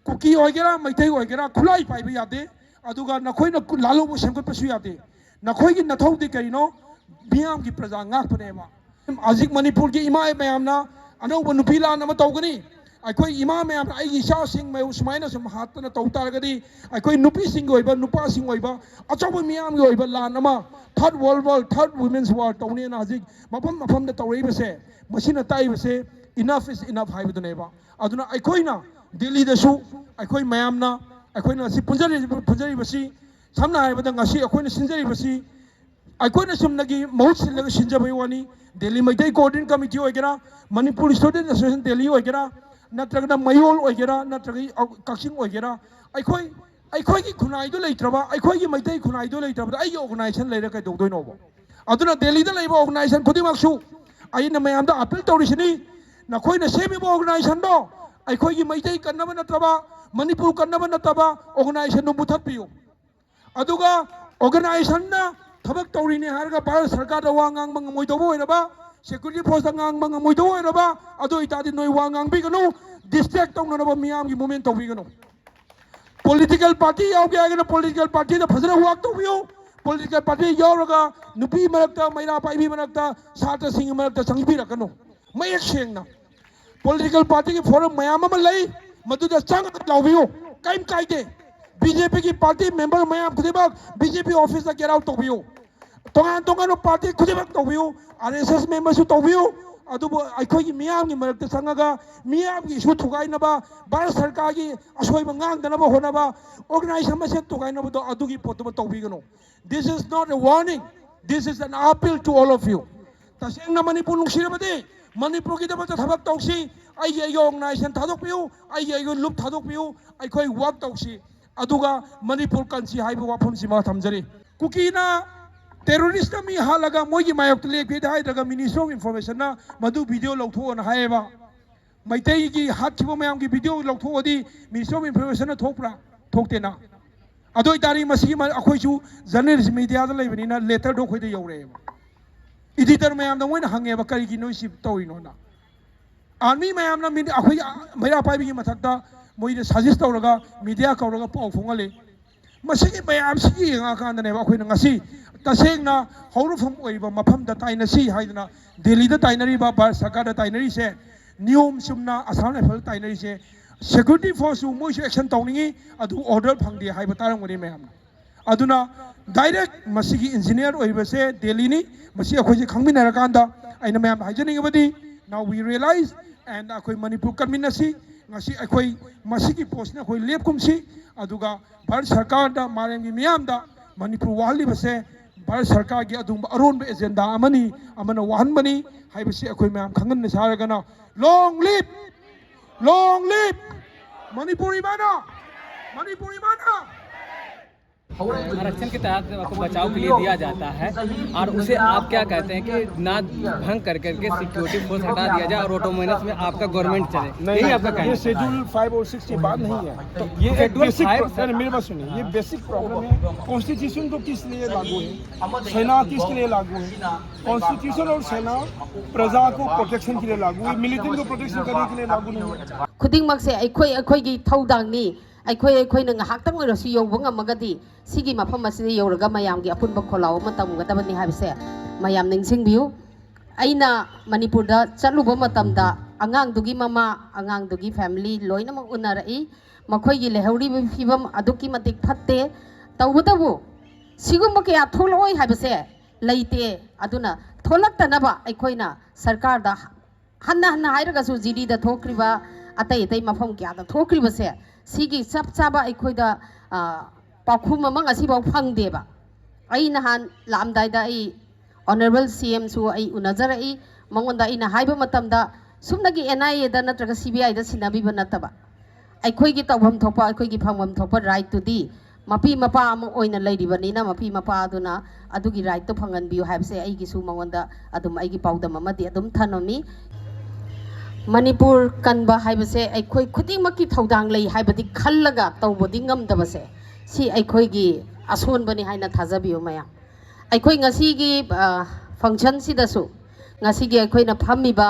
ꯀꯨꯀꯤ ꯑꯣꯏꯒꯦꯔꯥ, ꯃꯩꯇꯩ ꯑꯣꯏꯒꯦꯔꯥ, ꯈꯨꯠꯂꯥꯏ ꯄꯥꯏꯕ ꯌꯥꯗꯦ꯫ ꯑꯗꯨꯒ ꯅꯈꯣꯏꯅ ꯀꯨ-, ꯂꯥꯜꯍꯧꯕ ꯁꯦꯝꯒꯠꯄꯁꯨ ꯌꯥꯗꯦ꯫ ꯅꯈꯣꯏꯒꯤ ꯅꯊꯧꯗꯤ ꯀꯔꯤꯅꯣ? ꯃꯤꯌꯥꯝꯒꯤ ꯄ꯭ꯔꯖꯥ ꯉꯥꯛꯄꯅꯦꯕ꯫ ꯍꯧꯖꯤꯛ ꯃꯅꯤꯄꯨꯔꯒꯤ ꯏꯃꯥ ꯃꯌꯥꯝꯅ ꯑꯅꯧꯕ ꯅꯨꯄꯤ ꯂꯥꯟ ꯑꯃ ꯇꯧꯒꯅꯤ꯫ ꯑꯩꯈꯣꯏ ꯏꯃꯥ ꯃꯌꯥꯝꯅ ꯑꯩꯒꯤ ꯏꯆꯥꯁꯤꯡ ꯃꯌꯥꯝ ꯁꯨꯃꯥꯏꯅ ꯁꯨꯝ ꯍꯥꯠꯇꯅ ꯇꯧ ꯇꯥꯔꯒꯗꯤ, ꯑꯩꯈꯣꯏ ꯅꯨꯄꯤꯁꯤꯡꯒꯤ ꯑꯣꯏꯕ, ꯅꯨꯄꯥꯁꯤꯡ ꯑꯣꯏꯕ, ꯑꯆꯧꯕ ꯃꯤꯌꯥꯝꯒꯤ ꯑꯣꯏꯕ ꯂꯥꯟ ꯑꯃ, third world war, third women's war ꯇꯧꯅꯦꯅ ꯍꯧꯖꯤꯛ ꯃꯐꯝ ꯃꯐꯝꯗ ꯇꯧꯔꯛꯏꯕꯁꯦ, ꯃꯁꯤꯅ ꯇꯥꯛꯏꯕꯁꯦ, enough is enough ꯍꯥꯏꯕꯗꯨꯅꯦꯕ꯫ ꯑꯗꯨꯅ ꯑꯩꯈꯣꯏꯅ ꯗꯦꯜꯂꯤꯗꯁꯨ, ꯑꯩꯈꯣꯏ ꯃꯌꯥꯝꯅ, ꯑꯩꯈꯣꯏꯅ ꯉꯁꯤ ꯄꯨꯟꯖꯔꯤ-, ꯄꯨꯟꯖꯔꯤꯕꯁꯤ, ꯁꯝꯅ ꯍꯥꯏꯔꯕꯗ ꯉꯁꯤ ꯑꯩꯈꯣꯏꯅ ꯁꯤꯟꯖꯔꯤꯕꯁꯤ, ꯑꯩꯈꯣꯏꯅ ꯆꯨꯝꯅꯒꯤ ꯃꯍꯨꯠ ꯁꯤꯜꯂꯒ ꯁꯤꯟꯖꯕꯒꯤ ꯋꯥꯅꯤ꯫ ꯗꯦꯜꯂꯤ ꯃꯩꯇꯩ ꯀꯣꯑꯣꯔꯗꯤꯅꯦꯠ ꯀꯃꯤꯇꯤ ꯑꯣꯏꯒꯦꯔꯥ, ꯃꯅꯤꯄꯨꯔ ꯁ꯭ꯇꯨꯗꯦꯟꯠ ꯑꯦꯁꯣꯁꯤꯌꯦꯁꯟ ꯗꯦꯜꯂꯤ ꯑꯣꯏꯒꯦꯔꯥ, ꯅꯠꯇ꯭ꯔꯒꯅ ꯃꯌꯣꯜ ꯑꯣꯏꯒꯦꯔꯥ, ꯅꯠꯇ꯭ꯔꯒ ꯀꯛꯆꯤꯡ ꯑꯣꯏꯒꯦꯔꯥ, ꯑꯩꯈꯣꯏ, ꯑꯩꯈꯣꯏꯒꯤ ꯈꯨꯟꯅꯥꯏꯗꯣ ꯂꯩꯇ꯭ꯔꯕ, ꯑꯩꯈꯣꯏꯒꯤ ꯃꯩꯇꯩ ꯈꯨꯟꯅꯥꯏꯗꯣ ꯂꯩꯇ꯭ꯔꯕꯗ ꯑꯩꯒꯤ ꯑꯣꯔꯒꯅꯥꯏꯖꯦꯁꯟ ꯂꯩꯔ ꯀꯩꯗꯧꯗꯣꯏꯅꯣꯕ? ꯑꯗꯨꯅ ꯗꯦꯜꯂꯤꯗ ꯂꯩꯕ ꯑꯣꯔꯒꯅꯥꯏꯖꯦꯁꯟ ꯈꯨꯗꯤꯡꯃꯛꯁꯨ ꯑꯩꯅ ꯃꯌꯥꯝꯗ ꯑꯄꯤꯜ ꯇꯧꯔꯤꯁꯤꯅꯤ, ꯅꯈꯣꯏꯅ ꯁꯦꯝꯃꯤꯕ ꯑꯣꯔꯒꯅꯥꯏꯖꯦꯁꯟꯗꯣ ꯑꯩꯈꯣꯏꯒꯤ ꯃꯩꯇꯩ ꯀꯟꯅꯕ ꯅꯠꯇꯕ, ꯃꯅꯤꯄꯨꯔ ꯀꯟꯅꯕ ꯅꯠꯇꯕ ꯑꯣꯔꯒꯅꯥꯏꯖꯦꯁꯟꯗꯨ ꯃꯨꯊꯠꯄꯤꯌꯨ꯫ ꯑꯗꯨꯒ ꯑꯣꯔꯒꯅꯥꯏꯖꯦꯁꯟꯅ ꯊꯕꯛ ꯇꯧꯔꯤꯅꯦ ꯍꯥꯏꯔꯒ ꯚꯥꯔꯠ ꯁꯔꯀꯥꯔꯗ ꯋꯥ ꯉꯥꯡꯕ ꯉꯝꯃꯣꯏꯗꯧꯕ ꯑꯣꯏꯔꯕ, ꯁꯦꯀ꯭ꯌꯨꯔꯤꯇꯤ ꯐꯣꯔꯁꯇ ꯉꯥꯡꯕ ꯉꯝꯃꯣꯏꯗꯧꯕ ꯑꯣꯏꯔꯕ, ꯑꯗꯨ ꯑꯣꯏꯇꯥꯔꯗꯤ ꯅꯣꯏ ꯋꯥ ꯉꯥꯡꯕꯤꯒꯅꯨ, ꯗꯤꯁꯇ꯭ꯔꯦꯛ ꯇꯧꯅꯅꯕ ꯃꯤꯌꯥꯝꯒꯤ ꯃꯨꯞꯃꯦꯟ ꯇꯧꯕꯤꯒꯅꯨ꯫ ꯄꯣꯂꯤꯇꯤꯀꯦꯜ ꯄꯥꯔꯇꯤ ꯌꯥꯎꯒꯦ ꯍꯥꯏꯔꯒꯅ ꯄꯣꯂꯤꯇꯤꯀꯦꯜ ꯄꯥꯔꯇꯤꯗ ꯐꯖꯅ ꯋꯥꯛ ꯇꯧꯕꯤꯌꯨ꯫ ꯄꯣꯂꯤꯇꯤꯀꯦꯜ ꯄꯥꯔꯇꯤ ꯌꯥꯎꯔꯒ ꯅꯨꯄꯤ ꯃꯔꯛꯇ, ꯃꯩꯔꯥ ꯄꯥꯏꯕꯤ ꯃꯔꯛꯇ, ꯁꯥꯇ꯭ꯔꯁꯤꯡꯒꯤ ꯃꯔꯛꯇ ꯆꯪꯕꯤꯔꯛꯀꯅꯨ꯫ ꯃꯌꯦꯛ ꯁꯦꯡꯅ ꯄꯣꯂꯤꯇꯤꯀꯦꯜ ꯄꯥꯔꯇꯤꯒꯤ ꯐꯣꯔꯝ ꯃꯌꯥꯝ ꯑꯃ ꯂꯩ, ꯃꯗꯨꯗ ꯆꯪꯉꯒ ꯂꯥꯎꯕꯤꯌꯨ, ꯀꯔꯤꯝ ꯀꯥꯏꯗꯦ꯫ ꯕꯤ ꯖꯦ ꯄꯤꯒꯤ ꯄꯥꯔꯇꯤ ꯃꯦꯝꯕꯔ ꯃꯌꯥꯝ ꯈꯨꯗꯤꯡꯃꯛ ꯕꯤ ꯖꯦ ꯄꯤ ꯑꯣꯐꯤꯁꯇ ꯒꯦꯠ ꯑꯥꯎꯠ ꯇꯧꯕꯤꯌꯨ꯫ ꯇꯣꯉꯥꯟ ꯇꯣꯉꯥꯟꯕ ꯄꯥꯔꯇꯤ ꯈꯨꯗꯤꯡꯃꯛ ꯇꯧꯕꯤꯌꯨ, ꯑꯥꯔ ꯑꯦꯁ ꯑꯦꯁ ꯃꯦꯝꯕꯔꯁꯨ ꯇꯧꯕꯤꯌꯨ, ꯑꯗꯨꯕꯨ ꯑꯩꯈꯣꯏꯒꯤ ꯃꯤꯌꯥꯝꯒꯤ ꯃꯔꯛꯇ ꯆꯪꯉꯒ ꯃꯤꯌꯥꯝꯒꯤ ꯏꯁꯨ ꯊꯨꯒꯥꯏꯅꯕ, ꯚꯥꯔꯠ ꯁꯔꯀꯥꯔꯒꯤ ꯑꯁꯣꯏꯕ ꯉꯥꯡꯗꯅꯕ ꯍꯣꯠꯅꯕ, ꯑꯣꯔꯒꯅꯥꯏꯖꯦꯁꯟ ꯃꯁꯦꯟ ꯊꯨꯒꯥꯏꯅꯕꯗꯣ ꯑꯗꯨꯒꯤ ꯄꯣꯠꯇꯨꯃ ꯇꯧꯕꯤꯒꯅꯨ꯫ This is not a warning, this is an appeal to all of you. ꯇꯁꯦꯡꯅ ꯃꯅꯤꯄꯨꯔ ꯅꯨꯡꯁꯤꯔꯕꯗꯤ ꯃꯅꯤꯄꯨꯔꯒꯤꯗꯃꯛꯇ ꯊꯕꯛ ꯇꯧꯁꯤ꯫ ꯑꯩꯒꯤ ꯑꯩꯒꯤ ꯑꯣꯔꯒꯅꯥꯏꯖꯦꯁꯟ ꯊꯥꯗꯣꯛꯄꯤꯌꯨ, ꯑꯩꯒꯤ ꯑꯩꯒꯤ ꯂꯨꯞ ꯊꯥꯗꯣꯛꯄꯤꯌꯨ, ꯑꯩꯈꯣꯏ ꯋꯥꯛ ꯇꯧꯁꯤ꯫ ꯑꯗꯨꯒ ꯃꯅꯤꯄꯨꯔ ꯀꯟꯁꯤ ꯍꯥꯏꯕ ꯋꯥꯐꯝꯁꯤꯃ ꯊꯝꯖꯔꯤ꯫ ꯀꯨꯀꯤꯅ ꯇꯦꯔꯣꯔꯤꯁꯇ ꯃꯤ ꯍꯥꯠꯂꯒ ꯃꯣꯏꯒꯤ ꯃꯥꯌꯣꯛꯇ ꯂꯦꯞꯀꯦꯗꯤ ꯍꯥꯏꯗ꯭ꯔꯒ ꯃꯤꯅꯤꯁꯇ꯭ꯔꯤ ꯑꯣꯐ ꯏꯟꯐꯣꯔꯃꯦꯁꯟꯅ ꯃꯗꯨ ꯚꯤꯗꯤꯑꯣ ꯂꯧꯊꯣꯛꯑꯣꯅ ꯍꯥꯏꯌꯦꯕ꯫ ꯃꯩꯇꯩꯒꯤ ꯍꯥꯠꯈꯤꯕ ꯃꯌꯥꯝꯒꯤ ꯚꯤꯗꯤꯑꯣ ꯂꯧꯊꯣꯛꯑꯗꯤ ꯃꯤꯅꯤꯁꯇ꯭ꯔꯤ ꯑꯣꯐ ꯏꯟꯐꯣꯔꯃꯦꯁꯟꯅ ꯊꯣꯛꯄ꯭ꯔꯥ? ꯊꯣꯛꯇꯦꯅ꯫ ꯑꯗꯨ ꯑꯣꯏꯇꯥꯔꯗꯤ ꯃꯁꯤꯒꯤ ꯃ-, ꯑꯩꯈꯣꯏꯁꯨ ꯖꯔꯅꯦꯂꯤꯁ ꯃꯦꯗꯤꯌꯥꯗ ꯂꯩꯕꯅꯤꯅ ꯂꯦꯇꯔꯗꯣ ꯑꯩꯈꯣꯏꯗ ꯌꯧꯔꯛꯑꯦꯕ꯫ ꯏꯗꯤꯇꯔ ꯃꯌꯥꯝꯗ ꯃꯣꯏꯅ ꯍꯪꯉꯦꯕ, "ꯀꯔꯤꯒꯤ ꯅꯣꯏ ꯁꯤ ꯇꯧꯔꯤꯅꯣꯅ?" ꯑꯥꯔꯃꯤ ꯃꯌꯥꯝꯅ ꯃꯤꯗꯤ-, ꯑꯩꯈꯣꯏ ꯃꯩꯔꯥ ꯄꯥꯏꯕꯤꯒꯤ ꯃꯊꯛꯇ ꯃꯣꯏꯗ ꯁꯖꯦꯁ ꯇꯧꯔꯒ ꯃꯤꯗꯤꯌꯥ ꯀꯧꯔꯒ ꯄꯥꯎ ꯐꯣꯡꯍꯜꯂꯤ꯫ ꯃꯁꯤꯒꯤ ꯃꯌꯥꯝꯁꯤꯒꯤ ꯌꯦꯡꯉꯛꯑꯀꯥꯟꯗꯅꯦꯕ ꯑꯩꯈꯣꯏꯅ ꯉꯁꯤ ꯇꯁꯦꯡꯅ ꯍꯧꯔꯛꯐꯝ ꯑꯣꯏꯔꯤꯕ ꯃꯐꯝꯗ ꯇꯥꯏꯅꯁꯤ ꯍꯥꯏꯗꯅ ꯗꯦꯜꯂꯤꯗ ꯇꯥꯏꯅꯔꯤꯕ, ꯚꯥꯔꯠ ꯁꯔꯀꯥꯔꯗ ꯇꯥꯏꯅꯔꯤꯁꯦ꯫ ꯅꯤꯌꯣꯝ ꯆꯨꯝꯅ ꯑꯁꯥꯝ ꯔꯥꯏꯐꯜ ꯇꯥꯏꯅꯔꯤꯁꯦ, ꯁꯦꯀ꯭ꯌꯨꯔꯤꯇꯤ ꯐꯣꯔꯁꯁꯨ ꯃꯣꯏꯁꯨ ꯑꯦꯛꯁꯟ ꯇꯧꯅꯤꯡꯉꯤ, ꯑꯗꯨ ꯑꯣꯔꯗꯔ ꯐꯪꯗꯦ ꯍꯥꯏꯕ ꯇꯥꯔꯝꯒꯅꯤ ꯃꯌꯥꯝꯅ꯫ ꯑꯗꯨꯅ ꯗꯥꯏꯔꯦꯛ ꯃꯁꯤꯒꯤ ꯏꯟꯖꯤꯅꯤꯌꯔ ꯑꯣꯏꯔꯤꯕꯁꯦ ꯗꯦꯜꯂꯤꯅꯤ꯫ ꯃꯁꯤ ꯑꯩꯈꯣꯏꯁꯦ ꯈꯪꯃꯤꯟꯅꯔꯀꯥꯟꯗ ꯑꯩꯅ ꯃꯌꯥꯝꯗ ꯍꯥꯏꯖꯅꯤꯡꯉꯕꯗꯤ, now we realize and ꯑꯩꯈꯣꯏ ꯃꯅꯤꯄꯨꯔ ꯀꯟꯃꯤꯟꯅꯁꯤ꯫ ꯉꯁꯤ ꯑꯩꯈꯣꯏ ꯃꯁꯤꯒꯤ ꯄꯣꯁꯁꯤꯅ ꯑꯩꯈꯣꯏ ꯂꯦꯞꯀꯨꯝꯁꯤ, ꯑꯗꯨꯒ ꯚꯥꯔꯠ ꯁꯔꯀꯥꯔꯗ, ꯃꯥꯂꯦꯝꯒꯤ ꯃꯤꯌꯥꯝꯗ ꯃꯅꯤꯄꯨꯔ ꯋꯥꯍꯜꯂꯤꯕꯁꯦ ꯚꯥꯔꯠ ꯁꯔꯀꯥꯔꯒꯤ ꯑꯗꯨꯒꯨꯝꯕ ꯑꯔꯣꯟꯕ ꯑꯦꯖꯦꯟꯗꯥ ꯑꯃꯅꯤ, ꯑꯃꯅ ꯋꯥꯍꯟꯕꯅꯤ ꯍꯥꯏꯕꯁꯤ ꯑꯩꯈꯣꯏ ꯃꯌꯥꯝ ꯈꯪꯍꯟꯅꯁꯤ ꯍꯥꯏꯔꯒꯅ, long live, long live Manipur ꯏꯃꯥꯅ, ꯃꯅꯤꯄꯨꯔ ꯏꯃꯥꯅ꯫ आरक्षण के तहत आपको बचाव के लिए दिया जाता है और उसे आप क्या कहते हैं कि ना भंग कर करके सिक्योरिटी फोर्स हटा दिया जाए और ऑटोनोमस में आपका गवर्नमेंट चले, यही आपका कहना ये है? शेड्यूल फाइव और सिक्स की बात नहीं है। ये एक शेड्यूल बेसिक फाइव प्रो- नहीं, मेरी बात सुनिए, ये बेसिक प्रॉब्लम है। कॉन्स्टिट्यूशन तो किस लिए लागू है, सेना किसके लिए लागू है? कॉन्स्टिट्यूशन और सेना प्रजा को प्रोटेक्शन के लिए लागू है, मिलिटेंट को प्रोटेक्शन करने के लिए लागू नहीं है। ꯈꯨꯗꯤꯡꯃꯛꯁꯦ ꯑꯩꯈꯣꯏ ꯑꯩꯈꯣꯏꯒꯤ ꯊꯧꯗꯥꯡꯅꯤ꯫ ꯑꯩꯈꯣꯏ ꯑꯩꯈꯣꯏꯅ ꯉꯥꯏꯍꯥꯛꯇꯪ ꯑꯣꯏꯔꯁꯨ ꯌꯧꯕ ꯉꯝꯃꯒꯗꯤ ꯁꯤꯒꯤ ꯃꯐꯝ ꯑꯁꯤꯗ ꯌꯧꯔꯒ ꯃꯌꯥꯝꯒꯤ ꯑꯄꯨꯟꯕ ꯈꯣꯜꯂꯥꯎ ꯑꯃ ꯇꯝꯒꯗꯕꯅꯤ ꯍꯥꯏꯕꯁꯦ ꯃꯌꯥꯝ ꯅꯤꯡꯁꯤꯡꯕꯤꯌꯨ꯫ ꯑꯩꯅ ꯃꯅꯤꯄꯨꯔꯗ ꯆꯠꯂꯨꯕ ꯃꯇꯝꯗ ꯑꯉꯥꯡꯗꯨꯒꯤ ꯃꯃꯥ, ꯑꯉꯥꯡꯗꯨꯒꯤ ꯐꯦꯃꯤꯂꯤ ꯂꯣꯏꯅꯃꯛ ꯎꯅꯔꯛꯏ꯫ ꯃꯈꯣꯏꯒꯤ ꯂꯩꯍꯧꯔꯤꯕ ꯐꯤꯕꯝ ꯑꯗꯨꯛꯀꯤ ꯃꯇꯤꯛ ꯐꯠꯇꯦ꯫ ꯇꯧꯕꯇꯕꯨ ꯁꯤꯒꯨꯝꯕ ꯀꯌꯥ ꯊꯣꯛꯂꯛꯑꯣꯏ ꯍꯥꯏꯕꯁꯦ ꯂꯩꯇꯦ꯫ ꯑꯗꯨꯅ ꯊꯣꯛꯂꯛꯇꯅꯕ ꯑꯩꯈꯣꯏꯅ ꯁꯔꯀꯥꯔꯗ ꯍꯟꯅ ꯍꯟꯅ ꯍꯥꯏꯔꯒꯁꯨ ꯖꯤꯔꯤꯗ ꯊꯣꯛꯈ꯭ꯔꯤꯕ, ꯑꯇꯩ ꯑꯇꯩ ꯃꯐꯝ ꯀꯌꯥꯗ ꯊꯣꯛꯈ꯭ꯔꯤꯕꯁꯦ, ꯁꯤꯒꯤ ꯆꯞ ꯆꯥꯕ ꯑꯩꯈꯣꯏꯗ ꯄꯥꯎꯈꯨꯝ ꯑꯃ ꯉꯁꯤꯐꯥꯎ ꯐꯪꯗꯦꯕ꯫ ꯑꯩ ꯅꯍꯥꯟ ꯂꯥꯛꯑꯝꯗꯥꯏꯗ ꯑꯩ ꯑꯣꯅꯔꯦꯕꯜ ꯁꯤ ꯑꯦꯝꯁꯨ ꯑꯩ ꯎꯅꯖꯔꯛꯏ꯫ ꯃꯉꯣꯟꯗ ꯑꯩꯅ ꯍꯥꯏꯕ ꯃꯇꯝꯗ ꯁꯨꯞꯅꯒꯤ ꯑꯦꯟ ꯑꯥꯏ ꯑꯦꯗ ꯅꯠꯇ꯭ꯔꯒ ꯁꯤ ꯕꯤ ꯑꯥꯏꯗ ꯁꯤꯟꯅꯕꯤꯕ ꯅꯠꯇꯕ, ꯑꯩꯈꯣꯏꯒꯤ ꯇꯧꯐꯝ ꯊꯣꯛꯄ, ꯑꯩꯈꯣꯏꯒꯤ ꯐꯪꯐꯝ ꯊꯣꯛꯄ ꯔꯥꯏꯠꯇꯨꯗꯤ ꯃꯄꯤ ꯃꯄꯥ ꯑꯃ ꯑꯣꯏꯅ ꯂꯩꯔꯤꯕꯅꯤꯅ, ꯃꯄꯤ ꯃꯄꯥ ꯑꯗꯨꯅ ꯑꯗꯨꯒꯤ ꯔꯥꯏꯠꯇꯣ ꯐꯪꯍꯟꯕꯤꯌꯨ ꯍꯥꯏꯕꯁꯦ ꯑꯩꯒꯤꯁꯨ ꯃꯉꯣꯟꯗ ꯑꯗꯨꯝ ꯑꯩꯒꯤ ꯄꯥꯎꯗꯝ ꯑꯃꯗꯤ ꯑꯗꯨꯝ ꯊꯝꯃꯝꯃꯤ꯫ ꯃꯅꯤꯄꯨꯔ ꯀꯟꯕ ꯍꯥꯏꯕꯁꯦ ꯑꯩꯈꯣꯏ ꯈꯨꯗꯤꯡꯃꯛꯀꯤ ꯊꯧꯗꯥꯡ ꯂꯩ ꯍꯥꯏꯕꯗꯤ ꯈꯜꯂꯒ ꯇꯧꯕꯗꯤ ꯉꯝꯗꯕꯁꯦ, ꯁꯤ ꯑꯩꯈꯣꯏꯒꯤ ꯑꯁꯣꯟꯕꯅꯤ ꯍꯥꯏꯅ ꯊꯥꯖꯕꯤꯌꯨ ꯃꯌꯥꯝ꯫ ꯑꯩꯈꯣꯏ ꯉꯁꯤꯒꯤ ꯐꯪꯁꯟꯁꯤꯗꯁꯨ, ꯉꯁꯤꯒꯤ ꯑꯩꯈꯣꯏꯅ ꯐꯝꯃꯤꯕ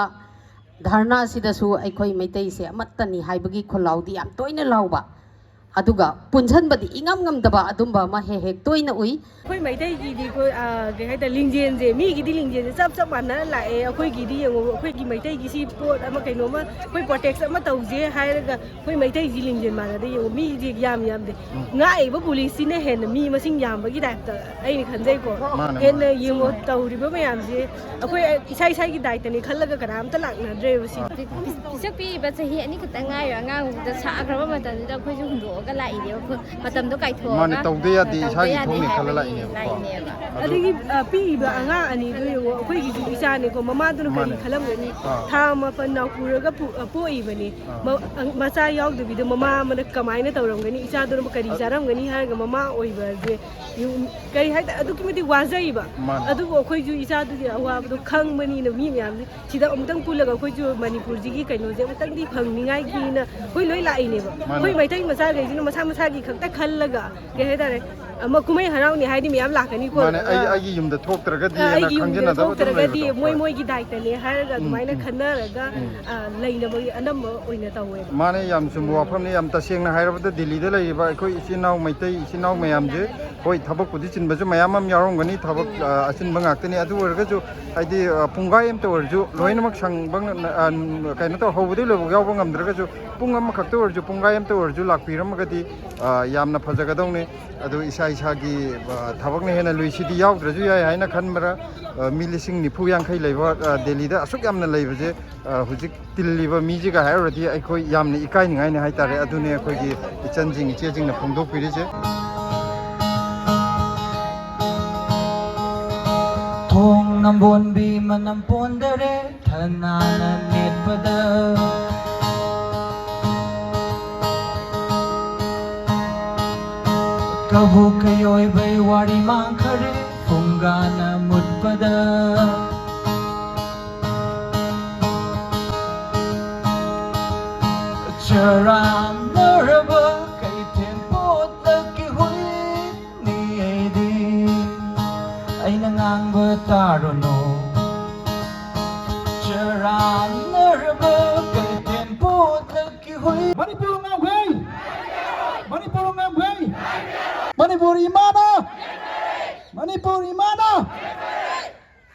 ꯙꯔꯅꯥꯁꯤꯗꯁꯨ ꯑꯩꯈꯣꯏ ꯃꯩꯇꯩꯁꯦ ꯑꯃꯠꯇꯅꯤ ꯍꯥꯏꯕꯒꯤ ꯈꯣꯜꯂꯥꯎꯗꯤ ꯌꯥꯝ ꯇꯣꯏꯅ ꯂꯥꯎꯕ꯫ ꯑꯗꯨꯒ ꯄꯨꯟꯁꯟꯕꯗꯤ ꯏꯉꯝ ꯉꯝꯗꯕ ꯑꯗꯨꯝꯕ ꯑꯃ ꯍꯦꯛ ꯍꯦꯛ ꯇꯣꯏꯅ ꯎꯏ꯫ ꯑꯩꯈꯣꯏ ꯃꯩꯇꯩꯒꯤꯗꯤ ꯑꯩꯈꯣꯏ, ꯑ, ꯀꯩ ꯍꯥꯏꯇꯥꯔꯦ, ꯂꯤꯡꯖꯦꯜꯁꯦ, ꯃꯤꯒꯤꯗꯤ ꯂꯤꯡꯖꯦꯜꯁꯦ ꯆꯞ ꯆꯞ ꯃꯥꯟꯅꯅ ꯂꯥꯛꯑꯦ꯫ ꯑꯩꯈꯣꯏꯒꯤꯗꯤ ꯌꯦꯡꯉꯨ, ꯑꯩꯈꯣꯏꯒꯤ ꯃꯩꯇꯩꯒꯤ ꯁꯤ ꯄꯣꯠ ꯑꯃ, ꯀꯩꯅꯣꯝꯃ, ꯑꯩꯈꯣꯏ ꯄ꯭ꯔꯣꯇꯦꯛꯁ ꯑꯃ ꯇꯧꯁꯦ ꯍꯥꯏꯔꯒ ꯑꯩꯈꯣꯏ ꯃꯩꯇꯩꯒꯤ ꯂꯤꯡꯖꯦꯜ ꯃꯥꯟꯅꯗꯦ꯫ ꯌꯦꯡꯉꯨ, ꯃꯤꯁꯦ ꯌꯥꯝ ꯌꯥꯝꯗꯦ꯫ ꯎꯝ꯫ ꯉꯥꯛꯏꯕ ꯄꯨꯂꯤꯁꯁꯤꯅ ꯍꯦꯟꯅ ꯃꯤ ꯃꯁꯤꯡ ꯌꯥꯝꯕꯒꯤ ꯇꯥꯏꯞꯇ ꯑꯩꯅ ꯈꯟꯖꯩꯀꯣ꯫ ꯃꯥꯅꯦ, ꯍꯦꯟꯅ ꯃꯥꯅꯦ꯫ ꯌꯦꯡꯉꯣ, ꯇꯧꯔꯤꯕ ꯃꯌꯥꯝꯁꯦ ꯑꯩꯈꯣꯏ ꯏꯁꯥ ꯏꯁꯥꯒꯤ ꯗꯥꯏꯇꯅꯤ ꯈꯜꯂꯒ ꯀꯅꯥꯝꯇ ꯂꯥꯛꯅꯗ꯭ꯔꯦꯕ ꯁꯤ꯫ ꯑꯥ꯫ ꯄꯤ-, ꯄꯤ-, ꯄꯤꯁꯛ ꯄꯤꯛꯏꯕ ꯆꯍꯤ ꯑꯅꯤ ꯈꯛꯇ ꯉꯥꯏꯔꯤꯕ ꯑꯉꯥꯡꯗꯨꯗ ꯁꯥꯈ꯭ꯔꯕ ꯃꯇꯝꯗꯨꯗ ꯑꯩꯈꯣꯏꯁꯨ ꯍꯨꯟꯗꯣꯛꯑꯒ ꯂꯥꯛꯏꯅꯦꯕ꯫ ꯃꯇꯝꯗꯣ ꯀꯥꯏꯊꯣꯛꯑꯒ ꯃꯥꯅꯦ, ꯇꯧꯗ ꯌꯥꯗꯦ, ꯇꯧꯗ ꯏꯁꯥꯒꯤ ꯌꯥꯗꯦ ꯊꯣꯛꯅꯤ ꯈꯜꯂ ꯍꯥꯏꯕꯒꯤ ꯂꯥꯛꯏꯅꯦꯕꯀꯣ꯫ ꯂꯥꯛꯏꯅꯦꯕ꯫ ꯑꯗꯨ ꯑꯗꯒꯤ, ꯑ, ꯄꯤꯛꯏꯕ ꯑꯉꯥꯡ ꯑꯅꯤꯗꯨ ꯌꯦꯡꯉꯣ, ꯑꯩꯈꯣꯏꯒꯤꯁꯨ ꯏꯆꯥꯅꯤꯀꯣ, ꯃꯃꯥꯗꯨꯅ ꯀꯔꯤ ꯃꯥꯅꯦ꯫ ꯈꯜꯂꯝꯒꯅꯤ? ꯑꯥ꯫ ꯊꯥ ꯃꯥꯄꯟ ꯅꯥꯎꯄꯨꯔꯒ ꯄꯨ-, ꯑ, ꯄꯣꯛꯏꯕꯅꯤ꯫ ꯑꯥ꯫ ꯃ-, ꯑ, ꯃꯆꯥ ꯌꯥꯎꯗꯕꯤꯗ ꯃꯃꯥ ꯑꯃꯅ ꯀꯃꯥꯏꯅ ꯇꯧꯔꯝꯒꯅꯤ? ꯏꯆꯥꯗꯨꯅ ꯀꯔꯤ ꯑ- ꯆꯥꯔꯝꯒꯅꯤ ꯍꯥꯏꯔꯒ ꯃꯃꯥ ꯑꯣꯏꯕꯁꯦ, ꯌꯨꯝ, ꯀꯔꯤ ꯍꯥꯏꯇꯥꯔꯦ, ꯑꯗꯨꯛꯀꯤ ꯃꯇꯤꯛ ꯋꯥꯖꯩꯕ꯫ ꯃꯥꯅꯦ꯫ ꯑꯗꯨꯕꯨ ꯑꯩꯈꯣꯏꯁꯨ ꯏꯆꯥꯗꯨꯒꯤ ꯑꯋꯥꯕꯗꯣ ꯈꯪꯕꯅꯤꯅ ꯃꯤ ꯃꯌꯥꯝꯁꯦ ꯁꯤꯗ ꯑꯃꯨꯛꯇꯪ ꯄꯨꯜꯂꯒ ꯑꯩꯈꯣꯏꯁꯨ ꯃꯅꯤꯄꯨꯔꯁꯤꯒꯤ ꯀꯩꯅꯣꯁꯦ ꯑꯃꯨꯛꯇꯪꯗꯤ ꯐꯪꯅꯤꯡꯉꯥꯏꯒꯤꯅ ꯑꯩꯈꯣꯏ ꯂꯣꯏ ꯂꯥꯛꯏꯅꯦꯕ꯫ ꯃꯥꯅꯦ꯫ ꯑꯩꯈꯣꯏ ꯃꯩꯇꯩ ꯃꯆꯥꯈꯩꯁꯤꯅ ꯃꯁꯥ ꯃꯁꯥꯒꯤ ꯈꯛꯇ ꯈꯜꯂꯒ, ꯀꯩ ꯍꯥꯏꯇꯥꯔꯦ, ꯑꯃ ꯀꯨꯝꯍꯩ ꯍꯔꯥꯎꯅꯤ ꯍꯥꯏꯗꯤ ꯃꯌꯥꯝ ꯂꯥꯛꯀꯅꯤꯀꯣ꯫ ꯃꯥꯅꯦ, ꯑꯩ, ꯑ, ꯑꯩꯒꯤ ꯌꯨꯝꯗ ꯊꯣꯛꯇ꯭ꯔꯒꯗꯤ ꯑ, ꯍꯥꯏꯅ ꯑꯩꯒꯤ ꯌꯨꯝꯗ ꯈꯪꯖꯟꯅꯗꯕ ꯑꯗꯨꯝ ꯊꯣꯛꯇ꯭ꯔꯒꯗꯤ ꯂꯩꯕꯗꯣ꯫ ꯃꯣꯏ ꯍꯣꯏ꯫ ꯃꯣꯏꯒꯤ ꯗꯥꯏꯇꯅꯦ ꯍꯥꯏꯔꯒ ꯎꯝ, ꯑꯗꯨꯃꯥꯏꯅ ꯎꯝ꯫ ꯈꯟꯅꯔꯒ, ꯎꯝ꯫ ꯑ, ꯂꯩꯅꯕꯒꯤ ꯑꯅꯝꯕ ꯑꯣꯏꯅ ꯇꯧꯋꯦꯕ꯫ ꯃꯥꯅꯦ, ꯌꯥꯝ ꯆꯨꯝꯕ ꯋꯥꯐꯝꯅꯤ꯫ ꯌꯥꯝ ꯇꯁꯦꯡꯅ ꯍꯥꯏꯔꯕꯗ ꯗꯤꯜꯂꯤꯗ ꯂꯩꯔꯤꯕ ꯑꯩꯈꯣꯏ ꯏꯆꯤꯟ ꯏꯅꯥꯎ, ꯃꯩꯇꯩ ꯏꯆꯤꯟ ꯏꯅꯥꯎ ꯃꯌꯥꯝꯁꯦ, ꯍꯣꯏ, ꯊꯕꯛꯄꯨꯗꯤ ꯆꯤꯟꯕꯁꯨ ꯃꯌꯥꯝ ꯑꯃ ꯌꯥꯎꯔꯝꯒꯅꯤ, ꯊꯕꯛ, ꯑ, ꯑꯆꯤꯟꯕ ꯉꯥꯛꯇꯅꯤ꯫ ꯑꯗꯨ ꯑꯣꯏꯔꯒꯁꯨ ꯍꯥꯏꯗꯤ, ꯑ, ꯄꯨꯡꯈꯥꯏ ꯑꯃꯇ ꯑꯣꯏꯔꯁꯨ ꯂꯣꯏꯅꯃꯛ ꯁꯪꯕ ꯉ-, ꯑ, ꯀꯩꯅꯣ ꯇꯧ, ꯍꯧꯕꯗꯩ ꯂꯣꯏꯕ ꯌꯥꯎꯕ ꯉꯝꯗ꯭ꯔꯒꯁꯨ ꯄꯨꯡ ꯑꯃꯈꯛꯇ ꯑꯣꯏꯔꯁꯨ, ꯄꯨꯡꯈꯥꯏ ꯑꯃꯇ ꯑꯣꯏꯔꯁꯨ ꯂꯥꯛꯄꯤꯔꯝꯃꯒꯗꯤ, ꯑ, ꯌꯥꯝꯅ ꯐꯖꯒꯗꯧꯅꯤ꯫ ꯑꯗꯨ ꯏꯁꯥ ꯏꯁꯥꯒꯤ, ꯑ, ꯊꯕꯛꯅ ꯍꯦꯟꯅ ꯂꯨꯏ꯫ ꯁꯤꯗꯤ ꯌꯥꯎꯗ꯭ꯔꯁꯨ ꯌꯥꯏ ꯍꯥꯏꯅ ꯈꯟꯕ꯭ꯔꯥ? ꯑ, ꯃꯤ ꯂꯤꯁꯤꯡ ꯅꯤꯐꯨ ꯌꯥꯡꯈꯩ ꯂꯩꯕ, ꯑ, ꯗꯦꯜꯂꯤꯗ ꯑꯁꯨꯛ ꯌꯥꯝꯅ ꯂꯩꯕꯁꯦ, ꯑ, ꯍꯧꯖꯤꯛ ꯇꯤꯜꯂꯤꯕ ꯃꯤꯁꯤꯒ ꯍꯥꯏꯔꯨꯔꯗꯤ ꯑꯩꯈꯣꯏ ꯌꯥꯝꯅ ꯏꯀꯥꯏꯅꯤꯡꯉꯥꯏꯅꯤ ꯍꯥꯏꯇꯥꯔꯦ꯫ ꯑꯗꯨꯅꯦ ꯑꯩꯈꯣꯏꯒꯤ ꯏꯆꯟꯁꯤꯡ, ꯏꯆꯦꯁꯤꯡꯅ ꯐꯣꯡꯗꯣꯛꯄꯤꯔꯤꯁꯦ꯫ ꯊꯣꯡ ꯅꯝꯕꯣꯟꯕꯤ ꯃꯅꯝ ꯄꯣꯟꯗꯔꯦ, ꯊꯅꯥꯅ ꯅꯦꯠꯄꯗ꯫ ꯀꯕꯣꯛ ꯀꯩꯑꯣꯏꯕꯩ ꯋꯥꯔꯤ ꯃꯥꯡꯈꯔꯦ, ꯐꯨꯡꯒꯥꯅ ꯃꯨꯠꯄꯗ꯫ ꯆꯔꯥꯡꯅꯔꯕ ꯀꯩꯊꯦꯜ ꯄꯣꯠꯂꯛꯀꯤ ꯍꯨꯏꯅꯤ ꯑꯩꯗꯤ꯫ ꯑꯩꯅ ꯉꯥꯡꯕ ꯇꯥꯔꯨꯅꯨ꯫ ꯆꯔꯥꯡꯅꯔꯕ ꯀꯩꯊꯦꯜ ꯄꯣꯠꯂꯛꯀꯤ ꯍꯨꯏ꯫ ꯃꯅꯤꯄꯨꯔ ꯉꯝꯈꯩ! ꯃꯅꯤꯄꯨꯔ ꯏꯃꯥꯅ, ꯃꯅꯤꯄꯨꯔ ꯏꯃꯥ